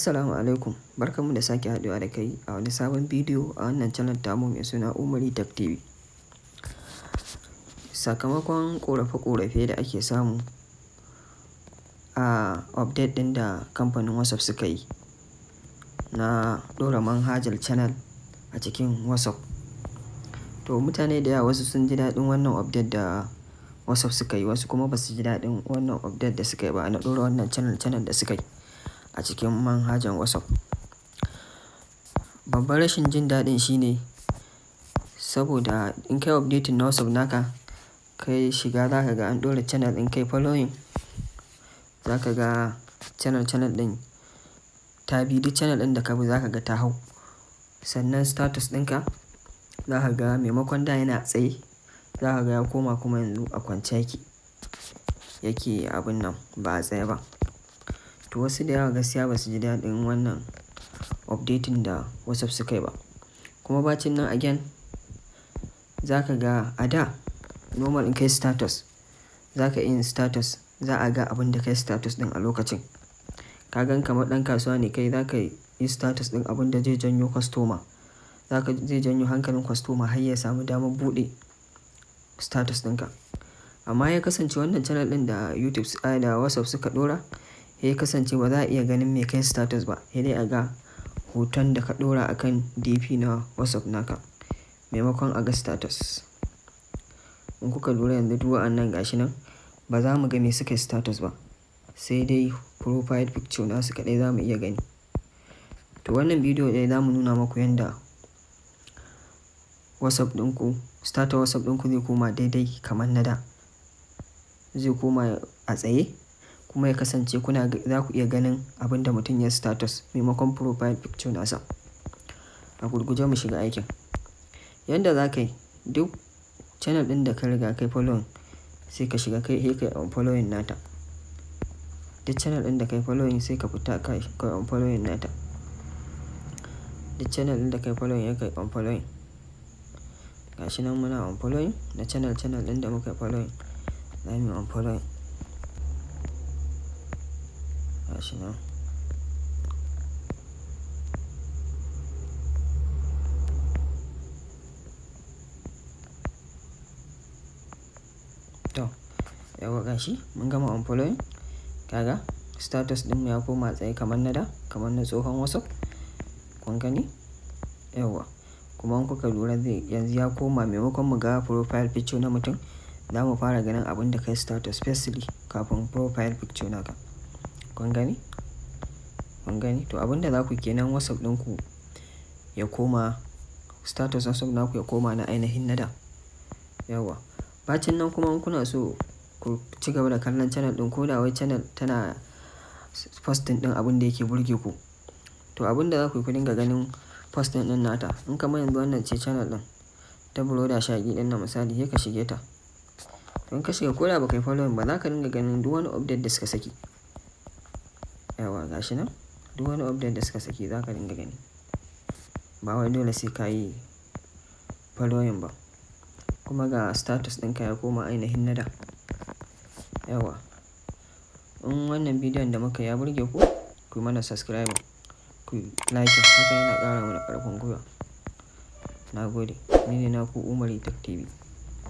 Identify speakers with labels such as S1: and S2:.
S1: Assalamu alaikum, barkanmu da sake haɗuwa da kai a wani sabon bidiyo a wannan channel tamu mai suna Umari Tech TV. Sakamakon ƙorafe-ƙorafe da ake samu a update ɗin da kamfanin WhatsApp suka yi na ɗora manhajar channel a cikin WhatsApp. To, mutane da yawa wasu sun ji daɗin wannan update da WhatsApp suka yi, wasu kuma ba su ji daɗin wannan update da suka yi ba na ɗora wannan channel channel da suka yi a cikin manhajar WhatsApp. Babban rashin jin daɗin shine saboda in kai updating na WhatsApp naka, kai shiga za ka ga an ɗora channel, in kai following za ka ga channel channel ɗin ta bi, duk channel ɗin da ka bi za ka ga ta hau. Sannan status ɗinka za ka ga maimakon da yana tsaye, za ka ga ya koma kuma yanzu a kwance yake abun nan, ba a tsaye ba. To, wasu da yawa gaskiya ba su ji daɗin wannan updating da WhatsApp suka yi ba. Kuma bacin nan again, za ka ga a da normal in kai status, za ka iya status, za a ga abin da kai status ɗin a lokacin. Ka gan kamar ɗan kasuwa ne kai, za ka yi status ɗin abin da zai janyo customer. Zai janyo hankalin customer har ya samu damar buɗe status ɗinka. Amma ya kasance wannan channel ɗin da YouTube da WhatsApp suka ɗora, ya kasance ba za a iya ganin me kai status ba. Sai dai a ga hoton da ka ɗora a kan DP na WhatsApp naka maimakon a ga status. In kuka lura yanzu, duk wa'annan gashi nan ba za mu ga me suka yi status ba. Sai dai profile picture nasu kaɗai za mu iya gani. To, wannan bidiyo ɗaya za mu nuna maku yanda WhatsApp ɗinku, status WhatsApp ɗinku zai koma daidai kamar na da. Zai koma a tsaye kuma ya kasance za ku iya ganin abin da mutum ya status maimakon profile picture nasa. A gurguje mu shiga aikin. Yanda za ka yi, duk channel ɗin da ka riga kai following, sai ka shiga kai sai kai unfollowing nata. Duk channel ɗin da kai following, sai ka fita kai unfollowing nata. Duk channel ɗin da kai following, ya kai unfollowing. Gashi nan muna unfollowing na channel channel ɗin da muka following, za mu yi unfollowing. Gashi nan. To, yauwa, gashi mun gama unfollowing. Kaga status ɗin mu ya koma tsaye kamar na da, kamar na tsohon WhatsApp. Kun gani? Yauwa. Kuma in kuka lura, zai yanzu ya koma maimakon mu ga profile picture na mutum, za mu fara ganin abin da kai status firstly kafin profile picture naka. Kun gani? Kun gani? To, abin da za ku kenan, WhatsApp ɗinku ya koma, status WhatsApp naku ya koma na ainihin na da. Yauwa. Bacin nan kuma, in kuna so ku ci gaba da kallon channel ɗin, ko da wai channel tana posting ɗin abin da yake burge ku. To, abin da za ku yi, ku dinga ganin posting ɗin nata. In kamar yanzu wannan ce channel ɗin ta Broda Shaggy ɗin nan misali, sai ka shige ta. To, in ka shiga, ko da ba ka yi following ba, za ka dinga ganin duk wani update da suka saki. Yauwa, gashi nan. Duk wani update da suka saki za ka dinga gani. Ba wai dole sai ka yi following ba. Kuma ga status ɗinka ya koma ainihin na da. Yauwa. In wannan bidiyon da muka yi ya burge ku, ku yi mana subscribe, ku yi like, haka yana ƙara mana ƙarfin gwiwa. Na gode. Ni ne naku Umari Tech TV.